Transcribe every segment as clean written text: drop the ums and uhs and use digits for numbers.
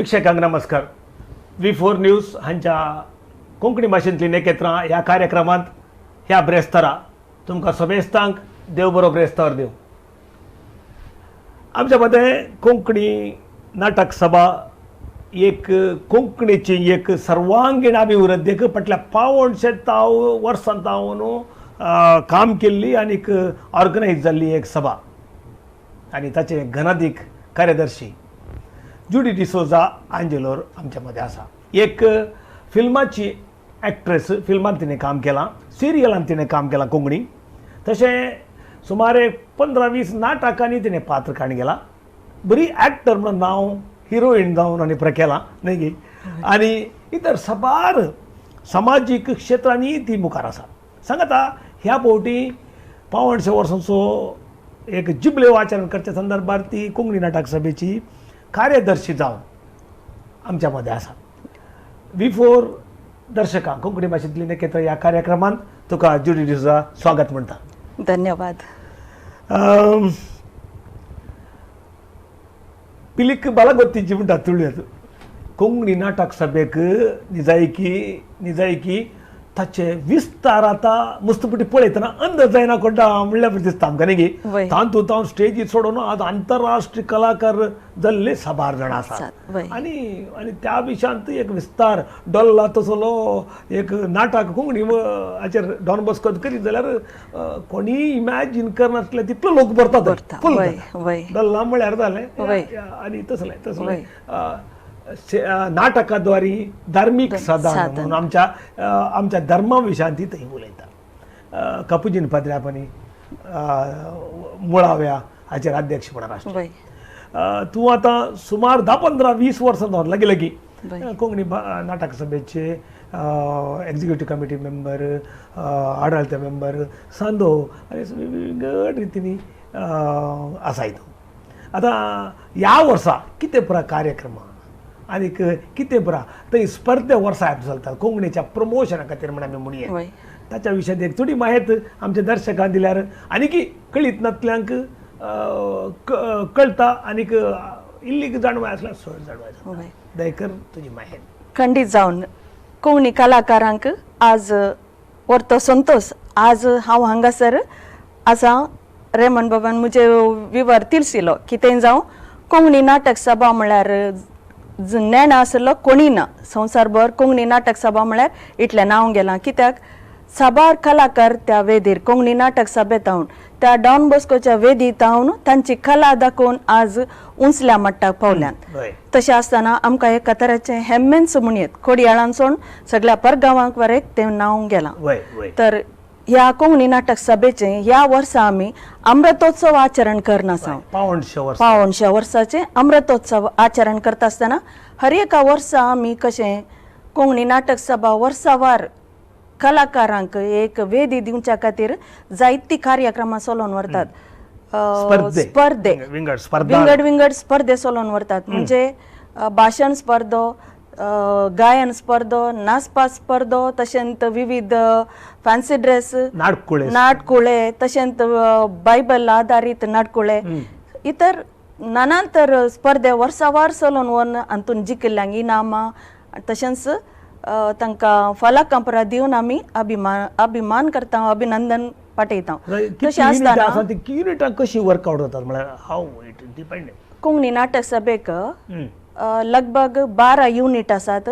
वीक्षकांक नमस्कार. V four news हांच्या कोंकणी भाशेंतली नेकेत्रां ह्या कार्यक्रमांत ह्या ब्रेस्तारा तुमकां समेस्तांक देव बरो ब्रेस्तार दिवं. आमच्या मदें कोंकणी नाटक सभा एक कोंकणीची एक सर्वांगीण अभिवृद्धीक फाटल्या पावणशे ताव वर्सां तावन काम केल्ली आनीक ऑर्गनायज जाल्ली एक सभा आनी ताचे घनादीक कार्यदर्शी जुडी डिसोजा आंजेलोर आमच्या मदें आसा. एक फिल्माची एक्ट्रेस, फिल्मान तिणें काम केलां, सिरियलान तिणें काम केलां कोंकणी, तशें सुमारे 15-20 नाटकांनी तिणें पात्र काण गेलां. बरी एक्टर म्हणून नांव हिरोईन जावन आनी प्रकेलां न्ही गी, आनी इतर साबार समाजीक क्षेत्रांनी ती मुखार आसा. सांगता ह्या फावटी 125 वर्सांचो एक जिबलेव आचरण करच्या संदर्भार ती कोंकणी नाटक सभेची कार्यदर्शी जावन आमच्या मदें आसा. व्ही फोर दर्शकां कोंकणी भाशेंतली नेकेत्र ह्या कार्यक्रमांत तुका जुडी डिसोजा स्वागत म्हणटा. धन्यवाद. पिलीक बालागोत्तीची म्हणटा तुळ्यात कोंकणी नाटक सभेक निजायकी निजायकी ताचे विस्तार आतां मुस्तपुटी पळयतना अंदाज जायना कोणता म्हणल्यार दिसता आमकां न्ही गी. तातूंत हांव स्टेजीर सोडून आज आंतरराष्ट्रीय कलाकार जाल्ले साबार जाणां आसात आनी आनी त्या विशयांत एक विस्तार डोल्ला तसलो एक नाटक कोंकणी हाचेर डॉन बॉस्को करीत जाल्यार कोणीय इमॅजीन करनासले तितलो लोक भरतात फूल डोल्ला म्हळ्यार जालें. आनी तसलें तसलें नाटकाद्वारे धार्मीक साधन म्हणून आमच्या आमच्या धर्मा विशयांत ती थंय उलयता. कपुजीन पाद्र्यापनी मुळाव्या हाचेर अध्यक्षपणान आसता. तूं आतां सुमार 10-15-20 वर्सां जावन लागीं लागीं कोंकणी नाटक सभेचे एक्झिक्युटीव कमिटी मेंबर, आडळते मेंबर, सांदो आनी विंगड रितींनी आसाय तूं. आतां ह्या वर्सा कितें पुरा कार्यक्रम आनीक कितें बरा थंय स्पर्धे वर्सा चलतात कोंकणीच्या प्रमोशना खातीर म्हण आमी म्हणया, ताच्या विशयांत एक थोडी म्हायत आमच्या दर्शकांक दिल्यार आनीक कळीत नातल्यांक कळटा आनीक इल्ली जाणवाय आसल्यार चड जाणवाय दयकर तुजी म्हायत. खंडीत जावन कोंकणी कलाकारांक आज व्हरतो संतोश. आज हांव हांगासर आसा. रेमन बाबान म्हजे विवर तिरशिलो कितें जावं कोंकणी नाटक सभा म्हळ्यार नेणा आसलो कोणी ना संवसारभर कोंकणी नाटक सभा म्हळ्यार इतलें नांव गेलां. कित्याक साबार कलाकार त्या वेदीर कोंकणी नाटक सभेंत त्या डॉन बॉस्कोच्या वेदीत तांची कला दाखोवन आज उंचल्या मट्टाक पावल्यात. तशें आसतना आमकां एका तराचें हेम्मेंच म्हणयेत कोडयाळांसून सगळ्या परगांवांक वरेक तें नांव गेलां. तर ह्या कोंकणी नाटक सभेचें ह्या वर्सा आमी अमृतोत्सव आचरण करना. 125 वर्साचें अमृतोत्सव आचरण करता आसतना हर एका वर्सा आमी कशें कोंकणी नाटक सभा वर्सावार कलाकारांक एक वेदी दिवच्या खातीर जायती कार्यक्रमां चलोवन व्हरतात. स्पर्धे विंगड विंगड स्पर्धे चलोवन व्हरतात. म्हणजे भाशण स्पर्धो, गायन स्पर्धो, नाचपा स्पर्धो, तशेंच विविध फॅन्सी ड्रेस, नाटकुळे, तशेंच बायबल आधारीत नाटकुळे, इतर नानांतर स्पर्धे वर्सावार चलोवन व्हरून हातून जिखिल्ल्यांक इनामां तशेंच तांकां फलाकां परा दिवन आमी अभिमान अभिमान करता, अभिनंदन पाठयता. तशें आसतना युनिटां कशी वर्कआउट जातात म्हळ्यार how it depend. Konkani नाटक सभेक लगभग 12 युनिट आसात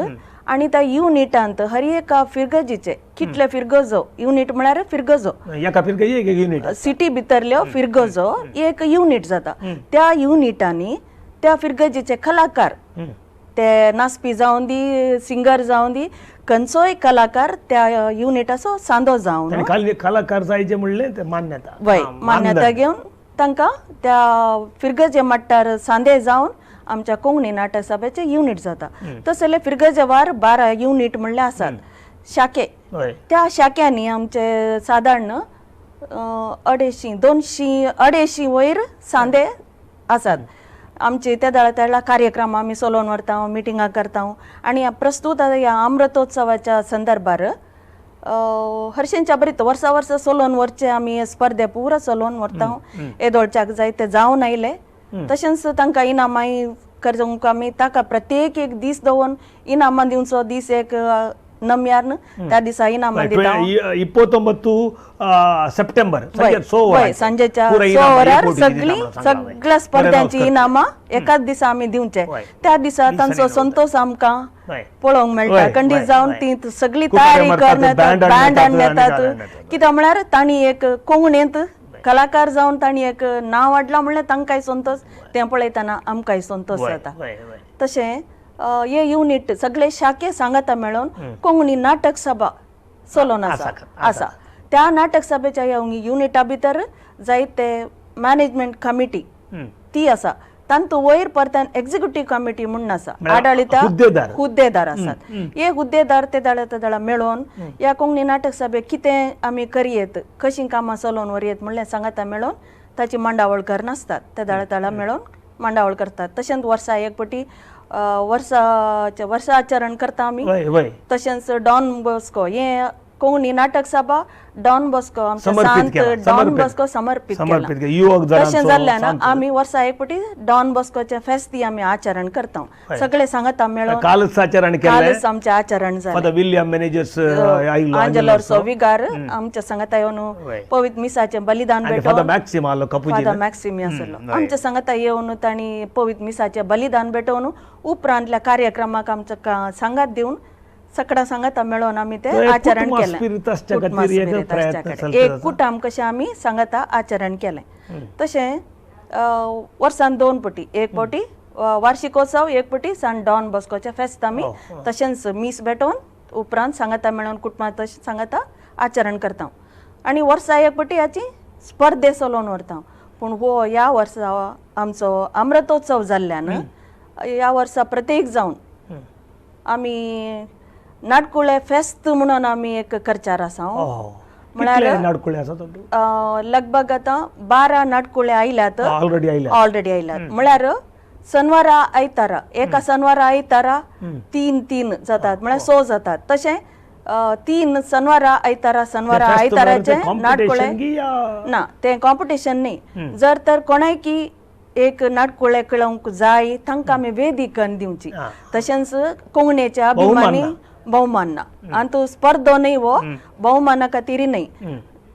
आनी त्या युनिटांत हर एका फिरगजीचे कितले फिरगजो युनिट म्हळ्यार फिरगजो युनिट सिटी भितरल्यो फिरगजो एक युनिट जाता. त्या युनिटांनी त्या फिरगजीचे कलाकार ते नाचपी जावन दी, सिंगर जावन दी, खंयचोय कलाकार त्या युनिटाचो सांदो जावन कलाकार जायचे म्हणलें ते मान्यता वय मान्यता घेवन तांकां त्या फिरगजे मट्टार सांदे जावन आमच्या कोंकणी नाटक सभेचे युनिट जाता. तसले फिरगजेवार 12 युनिट म्हणले आसात शाखे. त्या शाख्यांनी आमचे सादारण 250 200 250 वयर सांदे आसात. आमचे त्या दळा त्या कार्यक्रम आमी चलोवन व्हरता, मिटिंगां करता आनी प्रस्तूत ह्या अमृतोत्सवाच्या संदर्भार हरशींच्या बरीत वर्सा वर्सा चलोवन व्हरचे आमी स्पर्धे पुरा चलोवन व्हरता. येदोळच्याक जाय ते जावन आयले तशेंच तांकां इनामांय करूंक आमी ताका प्रत्येक एक दीस दवरून इनामां दिवचो दीस एक नम्यार त्या दिसा इनामां दिता. 29 सप्टेंबर सांजेच्या 6 वरार सगळी सगळ्या स्पर्धांची इनामां एकाच दिसा आमी दिवचे. त्या दिसा तांचो संतोष आमकां पळोवंक मेळटा. कंडीत जावन ती सगळी तयारी करून येतात, बँड हाडून येतात. कित्याक म्हळ्यार तांणी एक कोंकणींत कलाकार जावन तांणी एक नांव हाडलां म्हणल्यार तांकांय संतोष, तें पळयतना आमकांय संतोष जाता. तशें हे युनिट सगळे शाखे सांगाता मेळोवन कोंकणी नाटक सभा चलोवन आसा आसा. त्या नाटक सभेच्या युनिटा भितर जायते मॅनेजमेंट कमिटी ती आसा. तांतू वयर परत्यान एक्झिक्युटीव कमिटी म्हणून आसा, आडाळिता हुद्देदार आसात. हे हुद्देदार ते दळा ते दळा मेळोवन ह्या कोंकणी नाटक सभेक कितें आमी करयेत, कशीं कामां चलोवन व्हरयेत म्हणलें सांगाता मेळोवन ताची मांडावळ करनासतात. ते दळा तळा मेळोवन मांडावळ करतात. तशेंच वर्सा एक पटी वर्साचें वर्साचरण करता आमी. तशेंच डॉन बॉस्को हे कोंकणी नाटक सभा डॉन बॉस्को आमच्या सांत डॉन बॉस्को समर्पित केला. तशें जाल्ल्यान आमी वर्सा एक पटी डॉन बॉस्कोचें फेस्ती आमी आचरण करता. सगळे सांगाता मेळोवन कालच आचरण केलें, कालच आमचें आचरण जालें. फादर विल्यम मेनेजर्स आंजेलो विगार आमच्या सांगाता येवन पवित्र मिसाचें बलिदान भेटोवन, फादर मॅक्सिम आसलो, फादर मॅक्सिम आसलो आमच्या सांगाता येवन तांणी पवित्र मिसाचें बलिदान भेटोवन उपरांतल्या कार्यक्रमाक आमच्या सांगात दिवन सगळ्या सांगाता मेळोवन आमी ते आचरण केलें. एक कुटाम कशें आमी सांगाता आचरण केलें. तशें वर्सान 2 पटी, एक पटी वार्षिकोत्सव, एक पटी सान डॉन बॉस्कोचें फेस्त आमी तशेंच मीस भेटोवन उपरांत सांगाता मेळोवन कुटुंबां तशें सांगाता आचरण करता. आनी वर्सा एक पटी हाची स्पर्धे चलोवन व्हरता. पूण हो ह्या वर्सा आमचो अमृतोत्सव जाल्ल्यान ह्या वर्सा प्रत्येक जावन आमी नाटकुळे फेस्त म्हणून आमी एक करचार आसा. म्हळ्यार लगभग आतां 12 नाटकुळे आयल्यात, ऑलरेडी आयल्यात. म्हळ्यार शनवारा आयतारा, एका शनवारा आयतारा 3 3 जातात, म्हळ्यार 6 जातात. तशें 3 शनवारा आयतारा, शनवारा आयताराचे नाटकुळे ना, तें कॉम्पिटिशन न्ही. जर तर कोणायकी एक नाटकुळे कळोवंक जाय तांकां आमी वेदी करून दिवची. तशेंच कोंकणीचे अभिमानी भोवमान ना, आनी तो स्पर्धो न्ही, हो भोवमाना खातीर न्ही,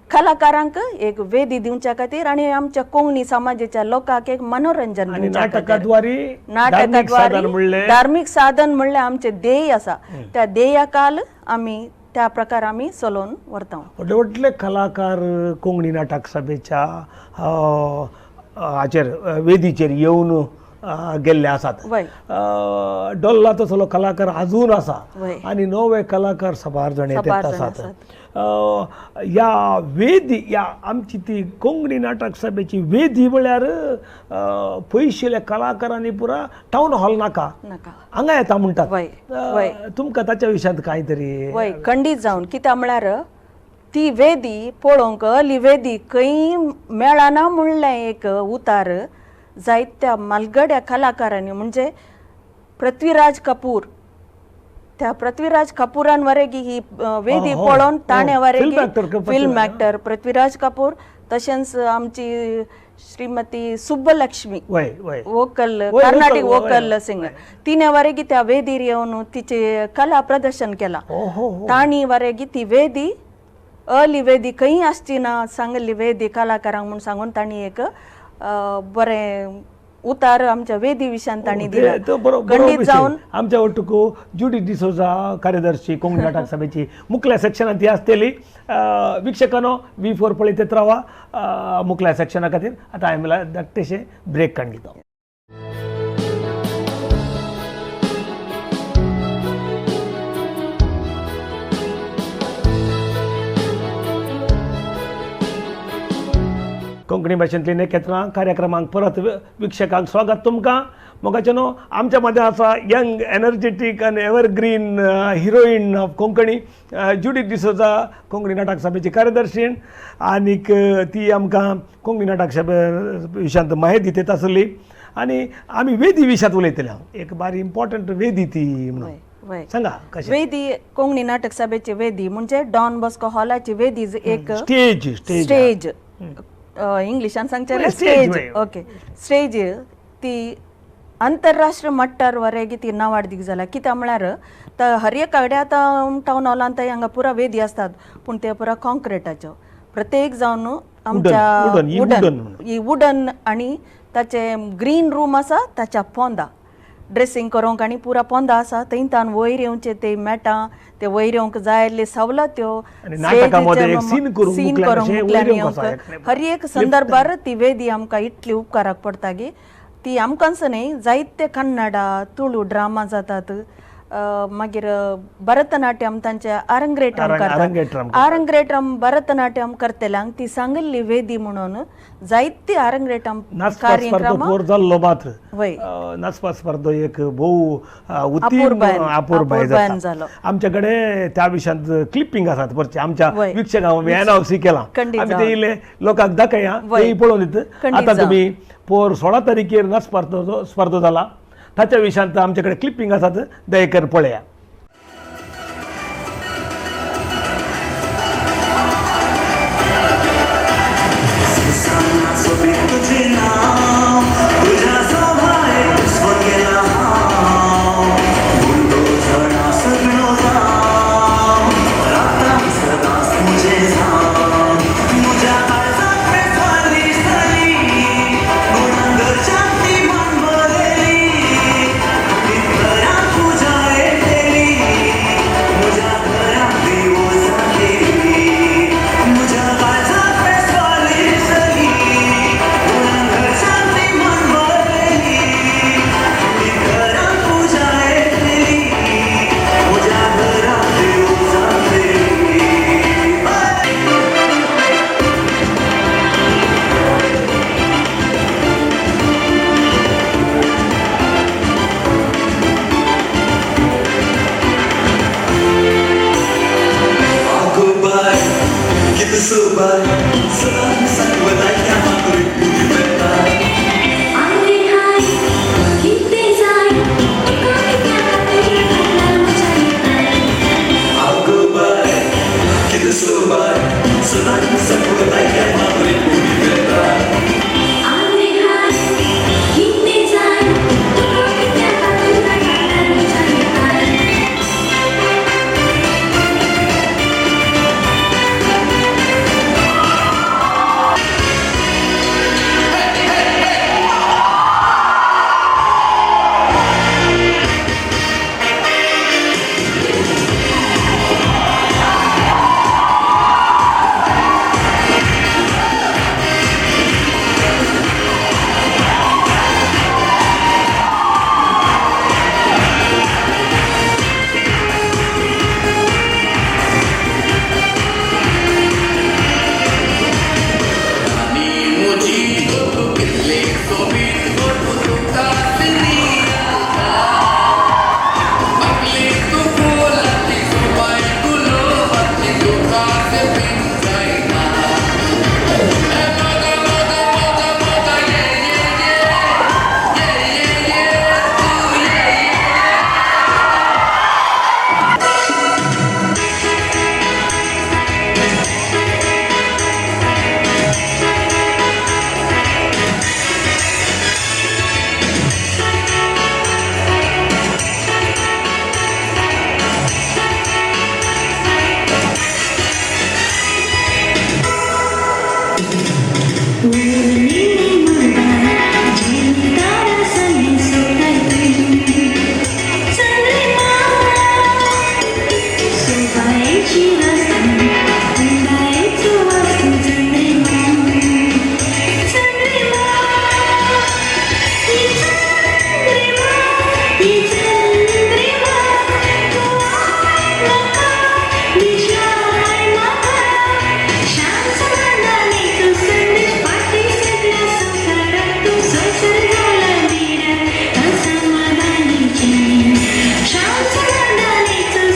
कलाकारांक एक वेदी दिवच्या खातीर आनी आमच्या कोंकणी समाजाच्या लोकांक एक मनोरंजन नाटकाद्वारे, नाटकाद्वारे धार्मीक साधन म्हणल्यार आमचें ध्येय आसा. त्या ध्येयाकाल आमी त्या प्रकार आमी चलोवन व्हरता. व्हडले व्हडले कलाकार कोंकणी नाटक सभेच्या हाचेर वेदीचेर येवन गेल्ले आसात. डोल्ला तसलो कलाकार आजून आसा आनी नवे कलाकार साबार जाण येत आसात. ह्या वेदी, ह्या आमची ती कोंकणी नाटक सभेची वेदी म्हळ्यार पयशिल्ल्या कलाकारांनी पुरा टावन हॉल नाका हांगा येता म्हणटात. तुमकां ताच्या विशयांत कांय तरी? वय, खंडीत जावन. कित्याक म्हळ्यार ती वेदी पळोवंक अली वेदी खंय मेळना म्हणलें एक उतार जायत्या मालगड्या कलाकारांनी, म्हणजे पृथ्वीराज कपूर, त्या पृथ्वीराज कपूरान वरेगी ही वेदी पळोवन ताणें वरेगी फिल्म एक्टर पृथ्वीराज कपूर, तशेंच आमची Shrimati Subbalakshmi vocal, Carnatic vocal singer, तिणें वरेगी त्या वेदीर येवन तिचें कला प्रदर्शन केलां. तांणी वरेगी ती वेदी अली वेदी खंय आसची ना सांगली वेदी कलाकारांक म्हूण सांगून तांणी एक बरें उतार आमच्या वेदी विशयान तांणी दिला. खंडीत जावन आमच्या वटुको जुडी डिसोजा कार्यदर्शी कोंकणी नाटक सभेची मुखल्या सेक्शनांत ती आसतली. वीक्षकांनो, V4 पळयत रावा मुखल्या सेक्शना खातीर. आतां हांवें धाकटेशें ब्रेक काडून दिता. कोंकणी भाशेंतली नेकेत्रां कार्यक्रमांक परत वीक्षकांक स्वागत तुमकां. मोगाचे न्हू आमच्या मदें आसा यंग एनर्जेटीक आनी evergreen heroine of Konkani Judith D'Souza, Konkani Natak सभेची कार्यदर्शी, आनीक ती आमकां कोंकणी नाटक सभे विशयांत म्हायती दित आसली आनी आमी वेदी विशयांत उलयतले. हांव एक बारी इम्पॉर्टंट वेदी ती म्हणून सांगा कशें? वेदी कोंकणी नाटक सभेची वेदी म्हणजे डॉन बॉस्को हॉलाची वेदी एक स्टेज, स्टेज इंग्लिशान सांगचें स्टेज, ओके स्टेज ती आंतरराष्ट्रीय मट्टार वरेगी ती नावाडदीक जाला. कित्याक म्हळ्यार तर हर एक कडेन आतां टावन हॉलान थंय हांगा पुरा वेदी आसतात पूण ते पुरा कॉन्क्रिटाच्यो प्रत्येक जावन आमच्या वुडन ही वुडन आनी ताचे ग्रीन रूम आसा ताच्या पोंदा ड्रेसिंग करूंक आनी पुरा पोंदा आसा थंय तान वयर येवचे ते मॅटां ते वयर येवंक जाय आसले सवलत्यो सीन करूंक येवंक हर एक संदर्भार ती वेदी आमकां इतली उपकाराक पडटा की ती आमकांच न्हय जायते कन्नडा तुळू ड्रामा जातात. मागीर भरतनाट्यम तांचे आरंगेट्रम करतात. आरंगेट्रम भरतनाट्यम करतल्यांक ती सांगिल्ली वेदी म्हणून जायते आरंगेट्रम कार्यक्रम जाल्लो मात्र वय नाचपा स्पर्धा एक भोव अपुरबाय जालो. आमच्या कडेन त्या विशयांत क्लिपिंग आसात परचे आमच्या वीक्षकांक एनावन्स केला आमी ते इल्ले लोकांक दाखया तेय पळोवन दित. आतां तुमी पोर 16 तारखेर नाच स्पर्धा जाला ताच्या विशयांत आमचे कडेन क्लिपिंग आसात दयेकर पळया.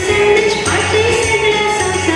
संदेश पाठी सगळ्या.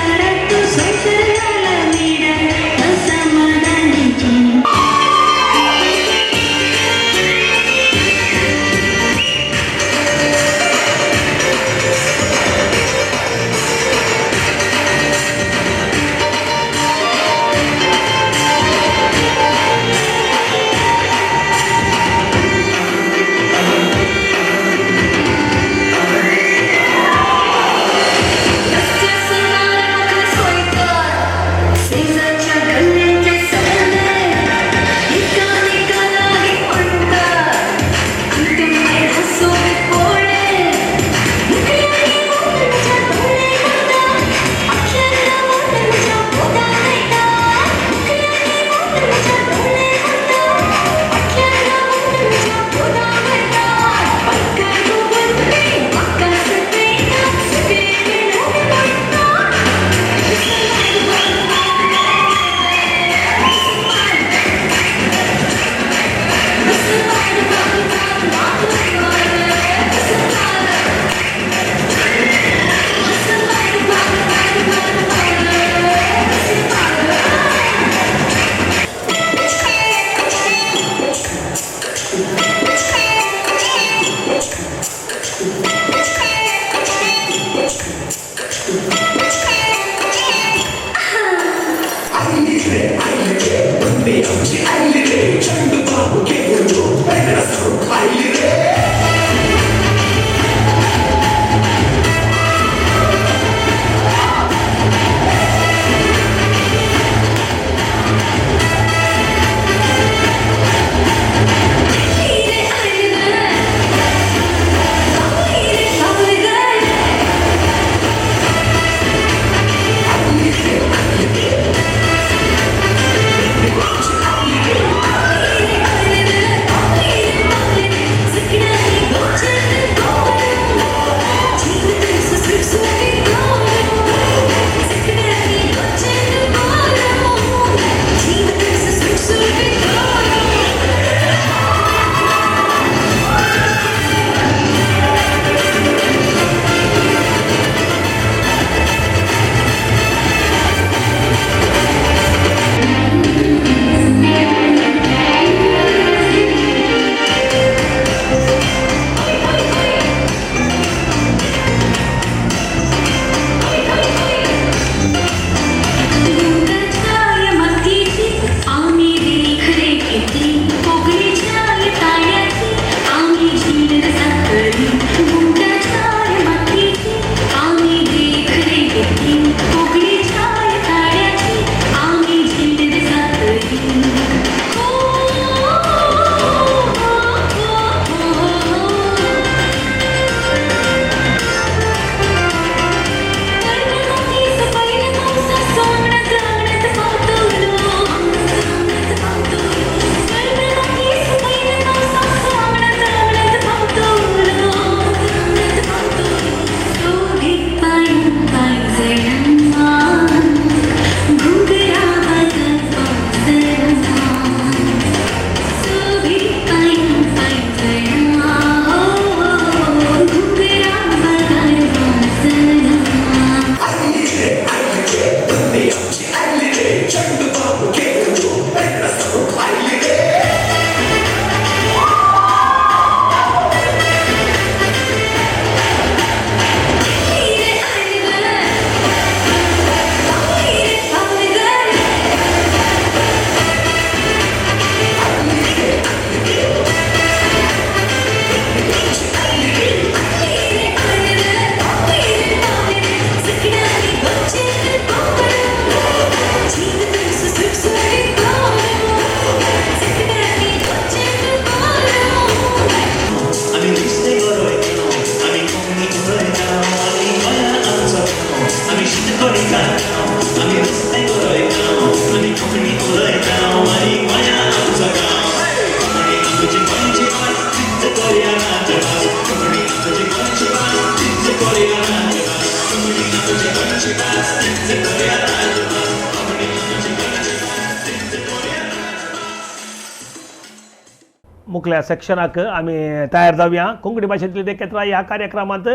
मुखल्या सेक्शनाक आमी तयार जावया. कोंकणी भाशेंतली देखत्र ह्या कार्यक्रमांत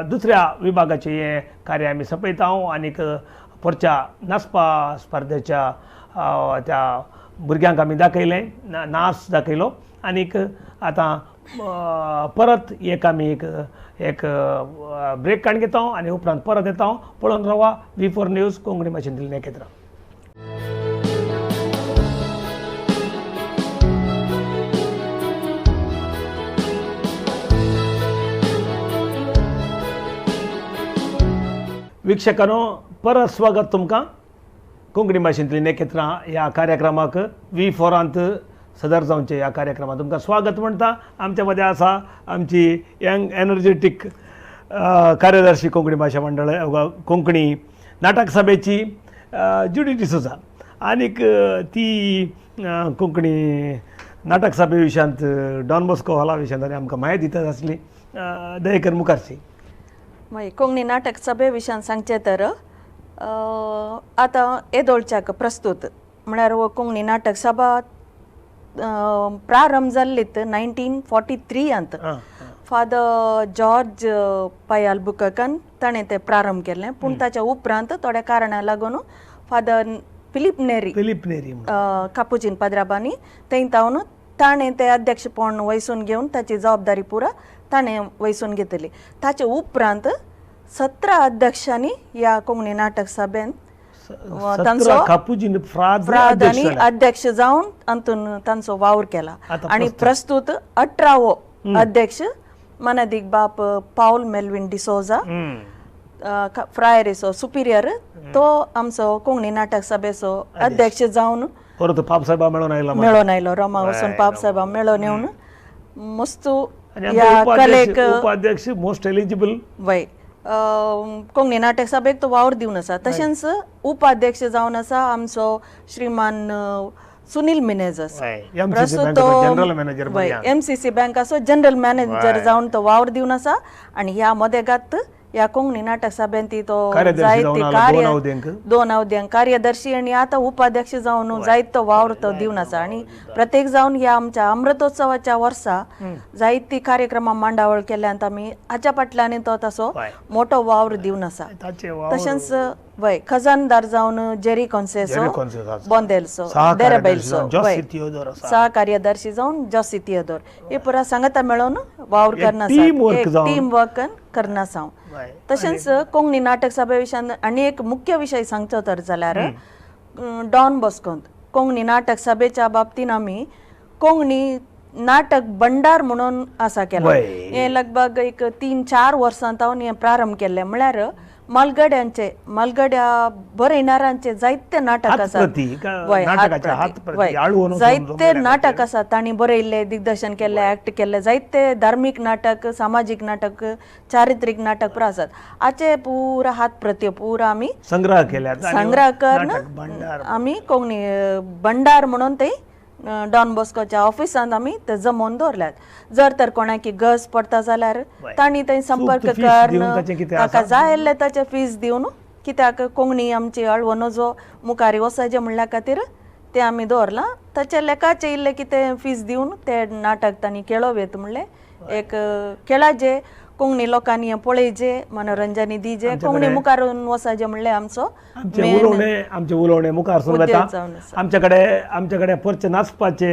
दुसऱ्या विभागाचें हें कार्य आमी सोंपयता आनीक पोरच्या नाचपा स्पर्धेच्या त्या भुरग्यांक आमी दाखयलें, नाच दाखयलो आनीक आतां परत एक आमी एक एक ब्रेक काडून घेता आनी उपरांत परत येता. पळोवन रावा V4 news Konkani भाशेंतली नेकेत्रां. वीक्षकांनो परत स्वागत तुमकां कोंकणी भाशेंतली नेकेत्रां ह्या कार्यक्रमाक V4 सदर जावचे ह्या कार्यक्रमाक तुमकां स्वागत म्हणटा. आमच्या मदें आसा आमची यंग एनर्जेटीक कार्यदर्शी कोंकणी भाशा मंडळ कोंकणी नाटक सभेची जुडी डिसोजा आनीक ती कोंकणी नाटक सभे विशयांत डॉन बॉस्को हॉला विशयांत आनी आमकां म्हायती दिता आसली दयेकर मुखारची. मागीर कोंकणी नाटक सभे विशयान सांगचें तर आतां येदोळच्याक प्रस्तूत म्हळ्यार हो कोंकणी नाटक सभा प्रारंभ जाल्लीत 1943 फादर जॉर्ज पयाल बुककान ताणें तें प्रारंभ केलें. पूण ताच्या उपरांत थोड्या कारणां लागून फादर फिलीप नेरी कापुचीन पाद्राबांनी थंय तावन ताणें तें अध्यक्षपण वयसून घेवन ताची जबाबदारी पुरा ताणें वयसून घेतली. ताचे उपरांत 17 अध्यक्षांनी ह्या कोंकणी नाटक सभेन तांचो कापुजीन फ्राद आनी अध्यक्ष जावन अंतून तांचो वावर केला. आनी प्रस्तुत 18वो अध्यक्ष मनादीक बाप पावल मेल्विन डिसोजा फ्रायरीचो सुपिरियर तो आमचो कोंकणी नाटक सभेचो अध्यक्ष जावन परत पापसाहेबा मेळोन आयलो, मेळोन आयलो रोमा वचून पापसाहेबा मेळोन येवन मस्तू ह्या कलेक उपाध्यक्ष मोस्ट एलिजिबल वय कोंकणी नाटक सभेक तो वावर दिवन आसा. तशेंच उपाध्यक्ष जावन आसा आमचो श्रीमान सुनील मिनेजस, प्रस्तुत एमसीसी बँकाचो जनरल मॅनेजर जावन तो वावर दिवन आसा. आनी ह्या मदेगात ह्या कोंकणी नाटक सभेन ती तो जायते कार्य 2 अवध्यांक कार्यदर्शी आनी आतां उपाध्यक्ष जावन जायतो वावर तो दिवन आसा. आनी प्रत्येक जावन ह्या आमच्या अमृतोत्सवाच्या वर्सा जायती कार्यक्रमां मांडावळ केल्यान आमी हाच्या फाटल्यान तो तसो मोठो वावर दिवन आसा. तशेंच वय खजानदार जावन जेरी कॉन्सेसो बोंदेलसो देरेबैलसो सह कार्यदर्शी जावन जॉसी थियोदोर हे पुरा सांगता मेळोवन वावर करना, टीम वर्क करना आसा. तशेंच कोंकणी नाटक सभे विशयान आनी एक मुख्य विशय सांगचो तर जाल्यार डॉन बॉस्कोंत कोंकणी नाटक सभेच्या बाबतीन आमी कोंकणी नाटक भंडार म्हणून आसा केला. हें लगभग एक 3-4 वर्सां तावन हें प्रारंभ केल्लें. म्हळ्यार मालगड्यांचे मालगड्या बरयणारांचे जायते नाटक आसात, जायते नाटक आसात तांणी बरयल्ले, दिग्दर्शन केल्ले, एक्ट केल्ले, जायते धार्मीक नाटक, सामाजीक नाटक, चारित्रीक नाटक पुरा आसात. हाचे पुरा हात प्रती पुरा आमी संग्रह केल्या, संग्रह करून आमी कोंकणी भंडार म्हणून ते डॉन बॉस्कोच्या ऑफिसांत आमी ते जमोवन दवरल्यात. जर तर कोणाकी गरज पडटा जाल्यार तांणी थंय संपर्क करून ताका जाय आसलें ताचें फीज दिवन, कित्याक कोंकणी आमची अळवनो जो मुखार वचपाचें म्हणल्या खातीर तें आमी दवरलां. ताचे लेखाचें इल्लें कितें फीज दिवन ते नाटक तांणी खेळोवं म्हणलें एक खेळाचें कोंकणी लोकांनी हें पळयचें, मनोरंजन दिवचें, कोंकणी मुखार वचपाचें म्हणलें आमचो आमचें उलोवणें मुखार सुरू वता. आमचे कडेन परचे नाचपाचे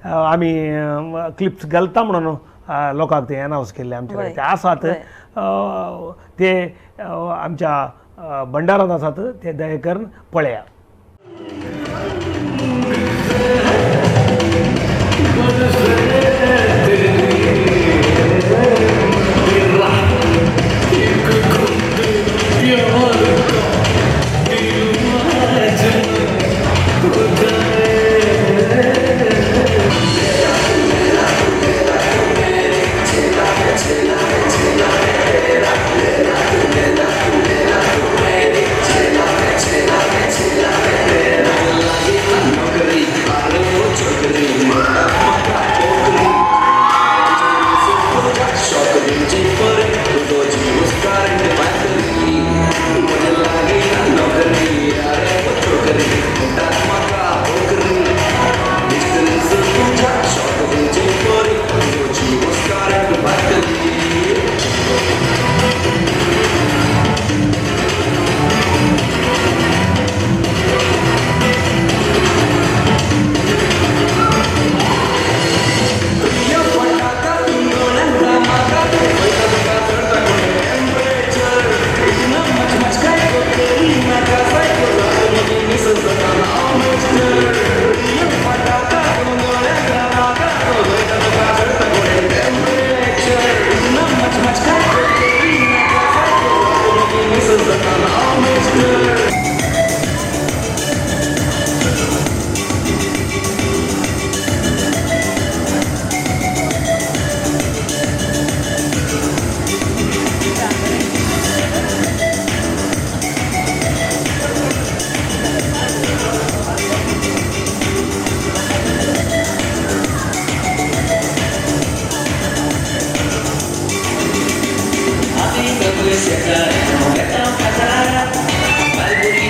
आमी क्लिप्स घालता म्हणून लोकांक ते अनावन्स केल्ले आमचे कडेन ते आसात, ते आमच्या भंडारांत आसात, ते दया करून पळया. Gracias.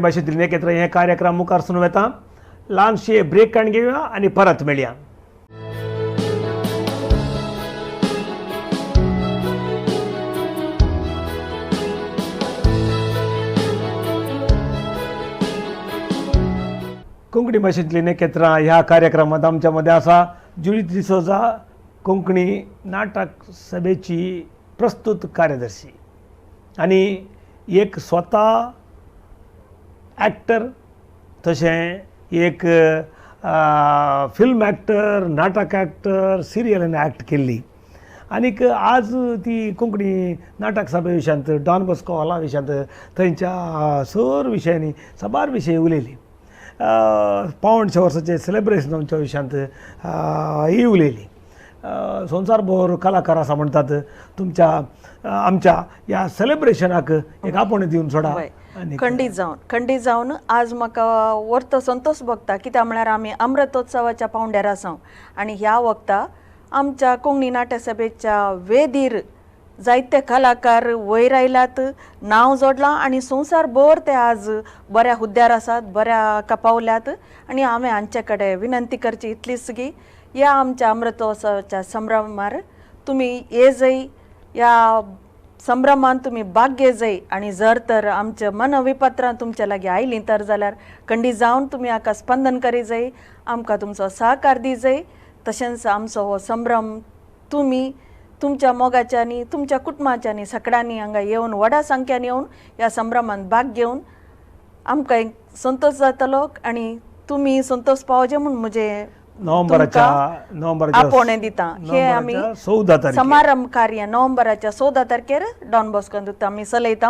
भाशेंतली एकत्र हे कार्यक्रम मुखार सुरू वेता. ल्हानशी ब्रेक काडून घेवया आनी परत मेळया. कोंकणी भाशेंतली नखेत्रां ह्या कार्यक्रमांत आमच्या मदें आसा जुडीत डिसोजा, कोंकणी नाटक सभेची प्रस्तुत कार्यदर्शी आनी एक स्वता एक्टर, तशें एक फिल्म एक्टर, नाटक एक्टर, सिरियलान एक्ट केल्ली. आनीक आज ती कोंकणी नाटक सभे विशयांत, डॉन बॉस्को हॉला विशयांत, थंयच्या सर विशयांनी साबार विशय उलयली. 75 वर्साचें सेलेब्रेशन आमच्या विशयांत ही उलयली. संवसार भर कलाकार आसा म्हणटात, तुमच्या आमच्या ह्या सेलेब्रेशनाक एक आपोवणें दिवन सोडा. खंडीत जावन आज म्हाका वर्तो संतोश भोगता, कित्याक म्हळ्यार आमी अमृतोत्सवाच्या पावंड्यार आसा आनी ह्या वखता आमच्या कोंकणी नाट्य सभेच्या वेदीर जायते कलाकार वयर आयल्यात, नांव जोडलां आनी संवसार भर ते आज बऱ्या हुद्द्यार आसात, बऱ्या कपावल्यात. आनी हांवें हांचे कडेन विनंती करची इतलीच की ह्या आमच्या अमृतोत्सवाच्या संभ्रमार तुमी ये जय, ह्या संभ्रमान तुमी भाग घे जय आनी जर तर आमच्या मनविपत्रां तुमच्या लागीं आयलीं तर जाल्यार खंडीत जावन तुमी हाका स्पंदन करी जाय, आमकां तुमचो सहकार दी जाय. तशेंच आमचो हो संभ्रम तुमी तुमच्या मोगाच्यांनी, तुमच्या कुटुंबाच्यांनी सगळ्यांनी हांगा येवन व्हडा संख्यान येवन ह्या संभ्रमांत भाग घेवन आमकां एक संतोश जातलो आनी तुमी संतोश पावचे म्हूण म्हजें नोव्हेंबराच्या आपोवणें दिता. हे आमी 14 समारंभ कार्य नोव्हेंबराच्या 14 तारखेर डॉन बॉस्कोन आमी चलयता.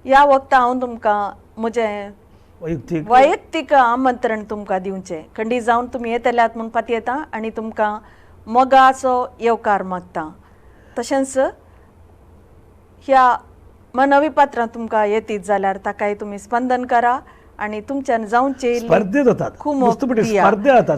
ह्या वखता हांव तुमकां म्हजें वैयक्तीक आमंत्रण तुमकां दिवचें, खंडीत जावन तुमी येतल्यात म्हूण पातयेता आनी तुमकां मोगाचो येवकार मागता. तशेंच ह्या मनविपत्रां तुमकां येतीत जाल्यार ताकाय तुमी स्पंदन करा आनी तुमच्यान जावचे स्पर्धे जातात,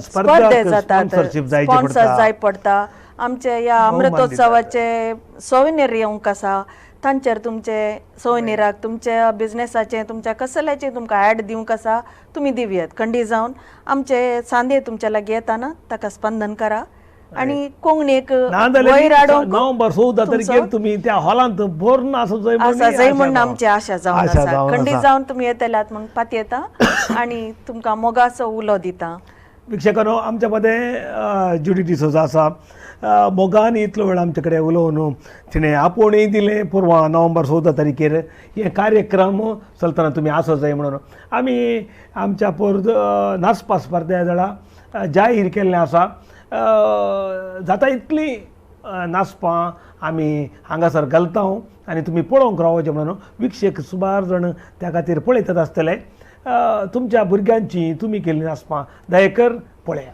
स्पर्धे जातात, स्पॉन्सर जाय पडटा. आमचे ह्या अमृतोत्सवाचे सोविनीर येवंक आसा, तांचेर तुमचे सोविनीराक तुमच्या बिजनेसाचे तुमच्या कसल्याचे तुमकां ऍड दिवंक आसा, तुमी दिवयात. खंडीत जावन आमचे सांदे तुमच्या लागीं येताना ताका स्पंदन करा आनी कोंकणीक वयर हाडूंक नोव्हेंबर 14 तारखेर तुमी त्या हॉलांत भरून आसा जाय म्हूण आमची आशा जावन आसा. खंडीत जावन तुमी येतल्यात म्हूण पातयेता आनी तुमकां मोगाचो उलो दिता. प्रेक्षकांनो, आमच्या मदें जुडी डिसोजा आसा. मोगान इतलो वेळ आमचे कडेन उलोवन तिणें आपोवणेंय दिलें. पुर्वा नोव्हेंबर 14 तारखेर हे कार्यक्रम चलतना तुमी आसो जाय म्हणून आमी आमच्या पोर नाचपा स्पर्धा जाळा जाहीर केल्लें आसा. जाता इतली नाचपां आमी हांगासर घालता आनी तुमी पळोवंक रावचें म्हणून विक्षेक सुमार जाण त्या खातीर पळयतात आसतले. तुमच्या भुरग्यांची तुमी केल्ली नाचपां दयेकर पळया.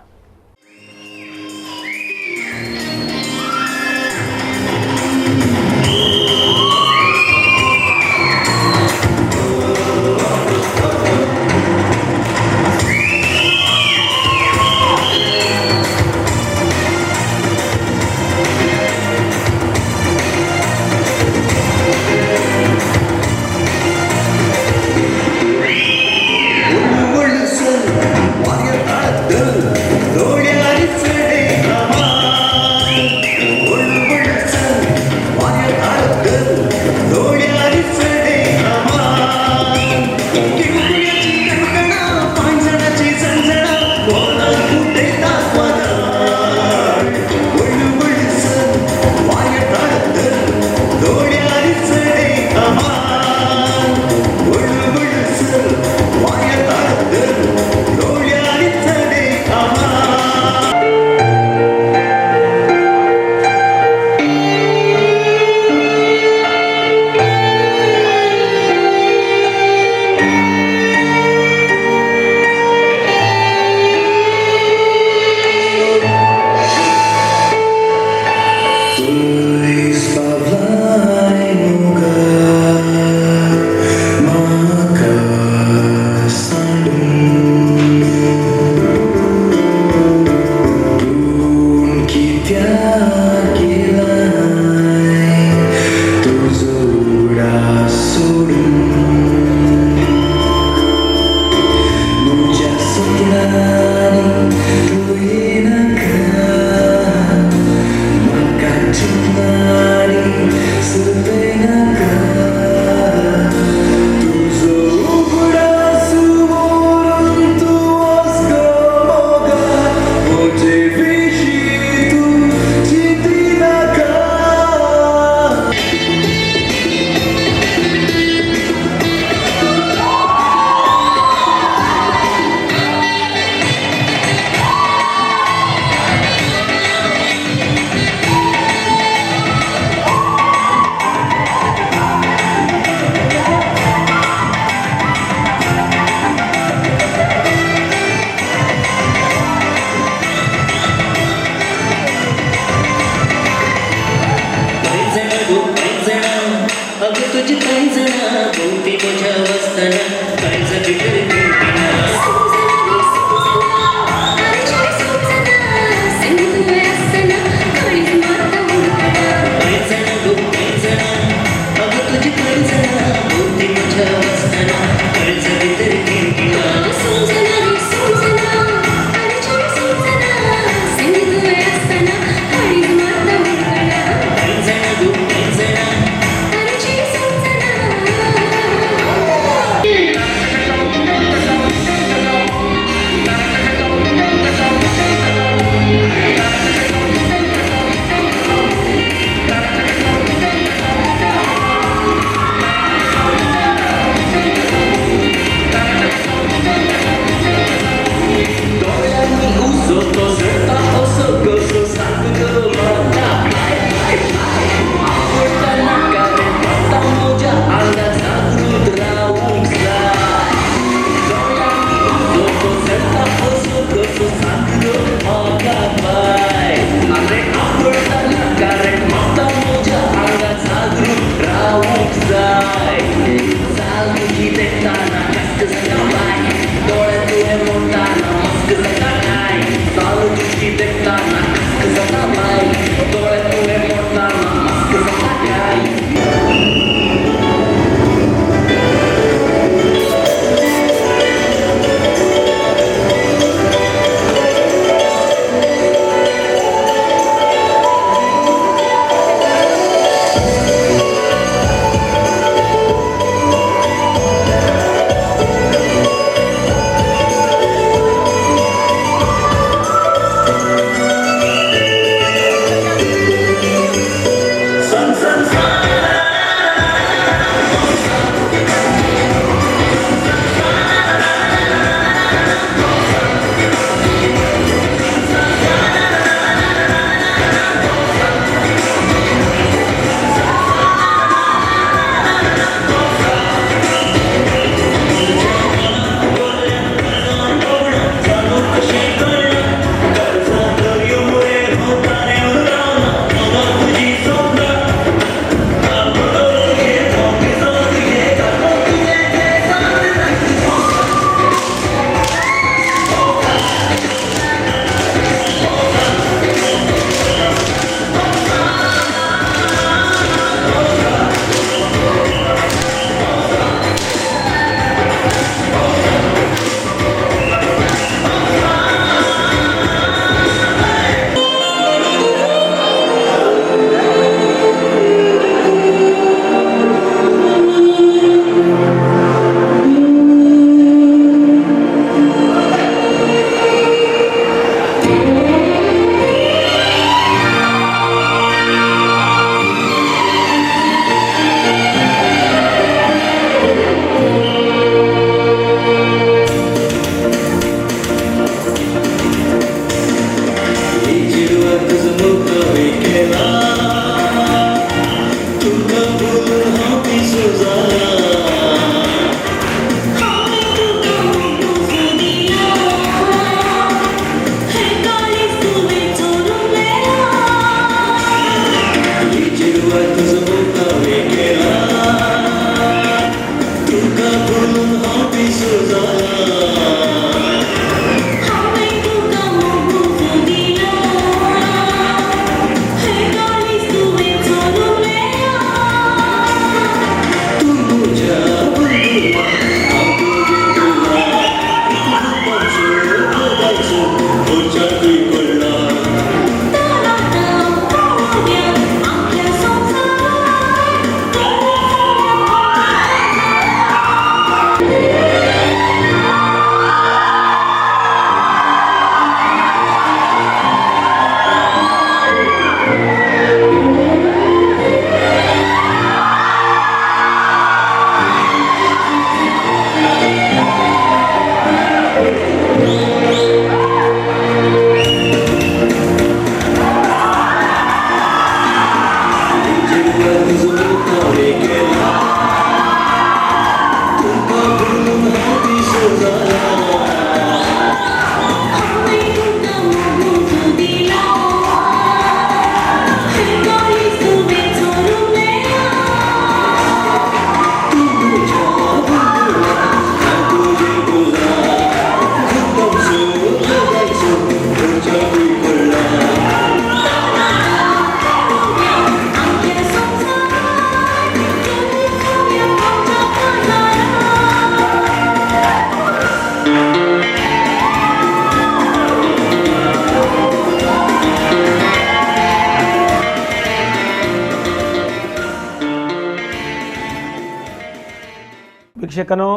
प्रेक्षकांनो,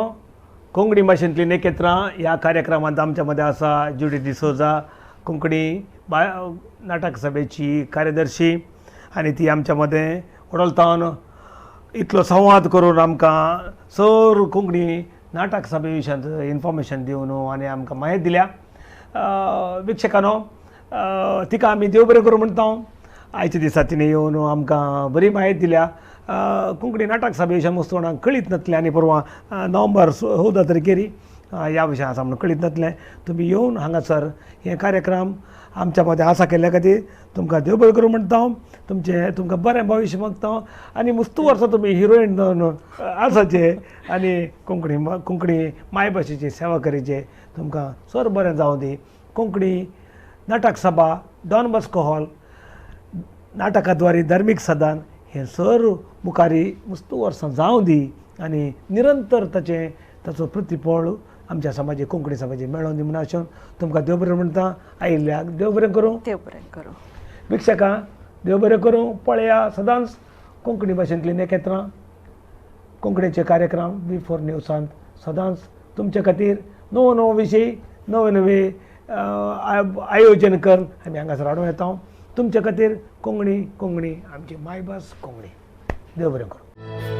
कोंकणी भाशेंतली नेकेत्रां ह्या कार्यक्रमांत आमच्या मदें आसा जुडी डिसोजा, कोंकणी नाटक सभेची कार्यदर्शी, आनी ती आमच्या मदें वडोलतावन इतलो संवाद करून आमकां सर कोंकणी नाटक सभे विशयांत इन्फॉर्मेशन दिवन आनी आमकां म्हायती दिल्या. प्रेक्षकांनो, तिका आमी देव बरें करूं म्हणटा. आयच्या दिसा तिणें येवन आमकां बरी म्हायती दिल्या. कोंकणी नाटक सभे विशयान वस्तू कोणाक कळीत नासलें आनी परवां नोव्हेंबर 14 तारखेर ह्या विशयान आसा म्हणून कळीत नासलें. तुमी येवन हांगासर हे कार्यक्रम आमच्या मदें आसा केल्ल्या खातीर तुमकां देव बरें करूं म्हणटा हांव. तुमचें तुमकां बरें भविश्य मागता हांव आनी मुस्तू वर्सां तुमी हिरोइन जावन आसाचे आनी कोंकणी कोंकणी मायभाशेची सेवा करीचे. तुमकां सर बरें जावं दी. कोंकणी नाटक सभा, डॉन बॉस्को हॉल, नाटकाद्वारे धार्मीक सदान हें सर मुखारी मस्त वर्सां जावं दी आनी निरंतर ताचें ताचो प्रतिफळ आमच्या समाजे कोंकणी समाजे मेळोवन दी म्हूण आशेन तुमकां देव बरें म्हणटा. आयिल्ल्याक देव बरें करूं, देव बरें करूं. भिक्षकां देव बरें करूं. पळया सदांच कोंकणी भाशेंतलीं नेकेत्रां, कोंकणीचे कार्यक्रम V4 न्यूजांत सदांच तुमचे खातीर नवो नवो विशय, नवे नवे आयोजन कर आमी हांगासर हाडूं येता तुमचे खातीर. कोंकणी कोंकणी आमची मायभास कोंकणी. देव बरें करूं.